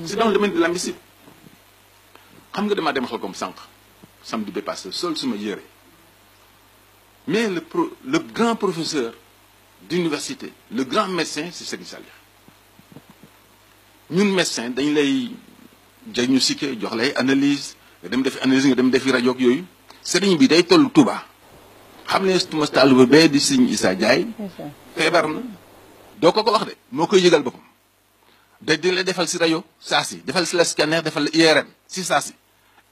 c'est dans le domaine de la médecine. xam nga damaa dem xel comme sànq samedi bi passé sol suma yére mais le grand professeur d'université le grand médecin c'est Serigne Saliou ñun médecin dañ lay diagnostiquer jox lay analyse nga dem defi analyse nga dem defi rajo ak yooyu Serigne bi day toll Touba xam ne tuma taalibe bee di Serigne Issa Diaye feebar na doo ko wax de moo koy yëgal boppam di la defal si rajo saa si defal si la scanner defal la IRM si saa si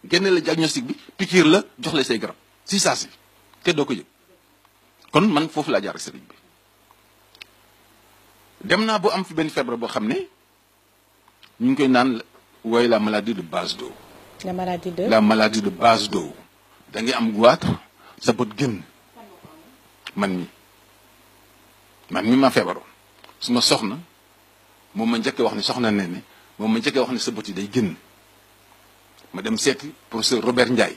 génne la diagnostic bi piqûre la jox la say garab si saa si te doo ko yëg kon man foofu laa jaar ak Serigne bi dem naa boo am fi benn feebar boo xam ne ñu ngi koy naan wooy la maladie de base d'eau. la maladie de base d'eau da ngay am goitre sa bët génn man mi ma feebaroon su ma soxna moom ma njëkk wax ne soxna ne moom ma njëkk wax ne sa bët yi day génn ma dem seeti professeur Robert Ndiaye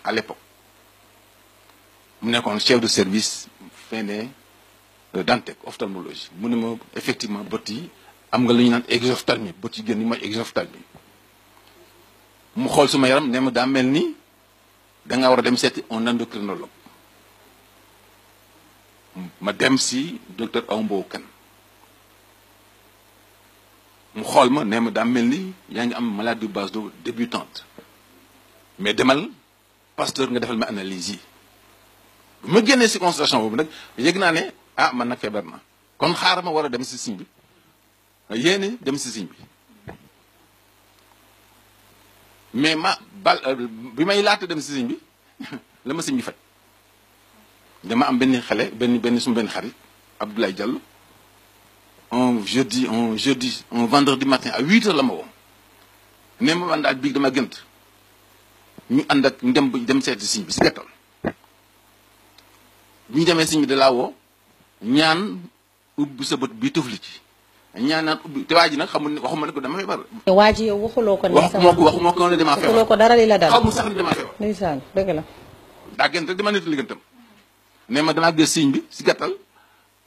à l'époque mu nekkoon chef de service fene Dantec ophtalmologie mu ne ma effectivement bët yi am nga lu ñu naan exophtalmie bët yi génn yi mooy exophtalmie mu xool suma yaram ne ma daa mel ni da nga war a dem seeti un endocrinologue ma dem si docteur Aumbo Kane mu xool ma ne ma daa mel ni yaa ngi am maladie de base d'eau débutante mais demal Pasteur nga defal ma analyse yi bu ma génnee si consultation boobu nag yëg naa ne man nag feebar na kon xaaral ma war a dem si siñ bi yéene dem si siñ bi mais bi may laata dem si siñ bi la ma siñ bi faj dama am benn xale benn suma benn xarit Abdoulaye Diallo un vendredi matin à 8 heures la ma woo ne ma man daal bii dama gënt ñu ànd ak dem seeti siñ bi si gàttal bi ñu demee siñ bi da laa woo ñaan ubbi sa bët bii tëfli ci ñaan naan ubbi te waa ji nag xamul ne waxuma ne ko dama feebar. waa ji yow waxuloo ko ne. waxuma ko ne damaa feebar waxuloo ko dara li la dal. xaw ma sax ne damaa feebar. ndeysaan dëgg la. daa gënt rek dama nit liggantam ne ma damaa gis siñ bi si gàttal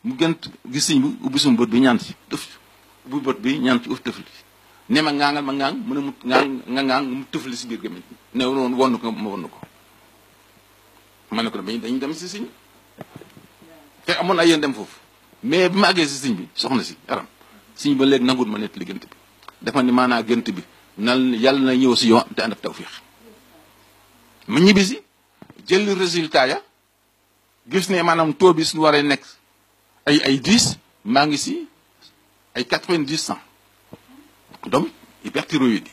mu gënt gis siñ bi ubbi suma bët bi ñaan si tëf ubbi bët bi ñaan ci uf tëfli ne ma ngaangal ma ngaang mu ne mu ngaang mu tëfli si biir gémmiñ ne woon won ko ma won ko ma ne ko dañuy dem si siñ te amoon ay yéen dem foofu mais bi ma àggee si siñ bi soxna si aram siñ ba léegi nangul ma nett li gënt bi dafa ni maanaa gënt bi nan yàlla na ñëw si yow te ànd ak tawfiix ma ñibbi si jël résultat ya gis ne maanaam taux bi suñu waree nekk ay 10 maa ngi si ay 90 100 donc hyperthyroïdie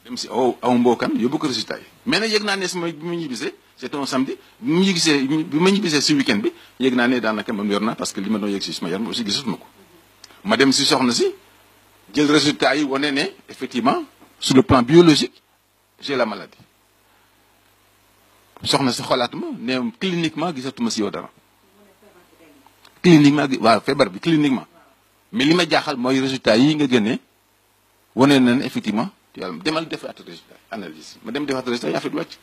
dem si aw mbookan yóbbu ko résultat yi mais nag yëg naa ne sama bi ma ñibbisee c'était un samedi bi ma ñibbisee si week-end bi yëg naa ne daanaka man yor naa parce que li ma doon yëg si suma yaram aussi gisatuma ko ma dem si soxna si jël résultat yi wane ne effectivement sur le plan biologique j'ai la maladie soxna si xoolaat ma ne cliniquement gisatuma si yow dara cliniquement waaw feebar bi cliniquement mais li ma jaaxal mooy résultat yi nga génnee wane na ne effectivement yàlla demal defaat résultat analyse ma dem defaat résultat yi affaire bi wàcc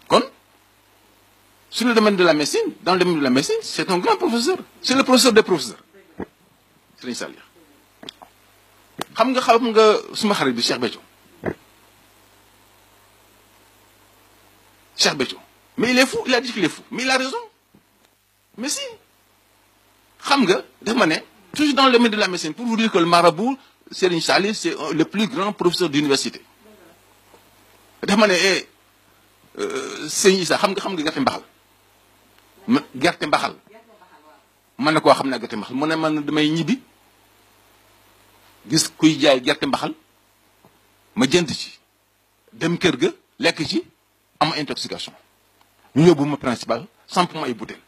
kon sur le domaine de la médecine dans le domaine de la médecine c'est un grand professeur c'est le professeur des professeurs Serigne Saliou xam nga suma xarit bi Cheikh Béthio mais il est fou il a dit qu'il est fou mais il a raison mais si xam nga daf ma ne toujours dans le domaine de la médecine pour vous dire que le marabout Serigne Saliou c'est le plus grand professeur d'université daf ma ne sëñ Issa xam nga gerte mbaxal man na koo xam naa gerte mbaxal mu ne man damay ñibbi gis kuy jaay gerte mbaxal ma jënd ci dem kër ga lekk ci am intoxication ñu yóbbu ma principal samp ma ay bouteille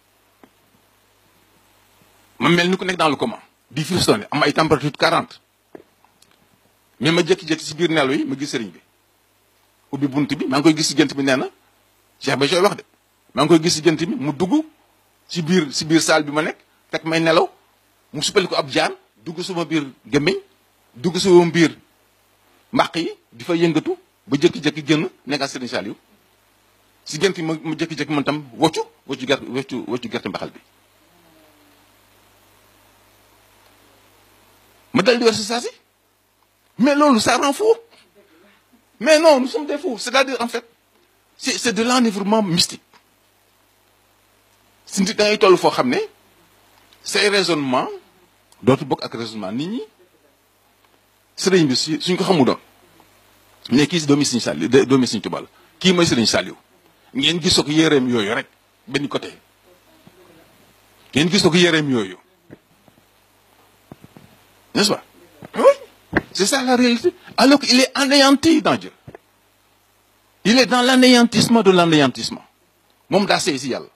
ma mel ni ku nekk dans le coma di frissonné am ay température 40 mais ma jékki-jékki si biir nelaw yi ma gis sëriñ bi ubbi bunt bi maa ngi koy gis si gént bi nee na Cheikh Béthio wax de maa ngi koy gis si gént bi mu dugg si biir salle bi ma nekk fekk may nelaw mu suppali ko ab jaan dugg suma biir gémmiñ dugg suma biir mbaq yi di fa yëngatu ba jékki-jékki génn nekkaat Serigne Saliou si gént ma jékki-jékki man tam woccu gerte mbaxal bi ma dal di verser saa si mais loolu ça rend fou mais non nous sommes des fous c'est-à-dire en fait c'est de l'enivrement mystique si nit da ngay toll foo xam ne say raisonnement dootu bokk ak raisonnement nit ñi sëriñ bi suñ ko xamu doon mais kii si doomi Sëriñ Saliou doomi Sëriñ Tuubaa la kii mooy Sëriñ Saliou ngeen gisoo ko yéreem yooyu rek benn côté ngeen gisoo ko yéreem yooyu n'est-ce pas oui c'est ça la réalité alors qu'il est anéanti dans Dieu il est dans l'anéantissement de l'anéantissement moom daa sey si yàlla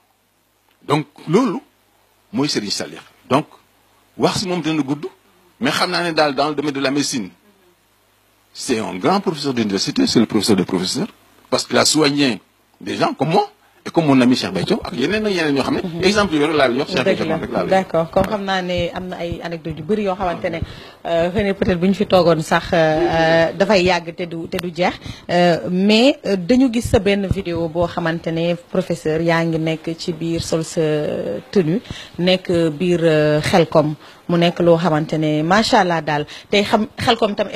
donc loolu mooy Sëriñ Saliou donc wax si moom dina gudd mais xam naa ne daal dans le domaine de la médecine c'est un grand professeur d'université c'est le professeur des professeurs parce qu'il a soigné des gens comme moi et comme mon ami Cheikh Béthio ak yeneen ak yeneen ñoo xam ne exemple yooyu laa la jox Cheikh Béthio rek laa la d'accord comme xam naa ne am na ay anecdotes yu bëri yoo xamante ne xëy na peut-être bu ñu fi toogoon sax dafay yàgg te du jeex mais dañu gis sa benn vidéo boo xamante ne professeur yaa ngi nekk ci biir sol sa tenue nekk biir Xelcom mu nekk loo xamante ne macha allah daal tey xam Xelcom tam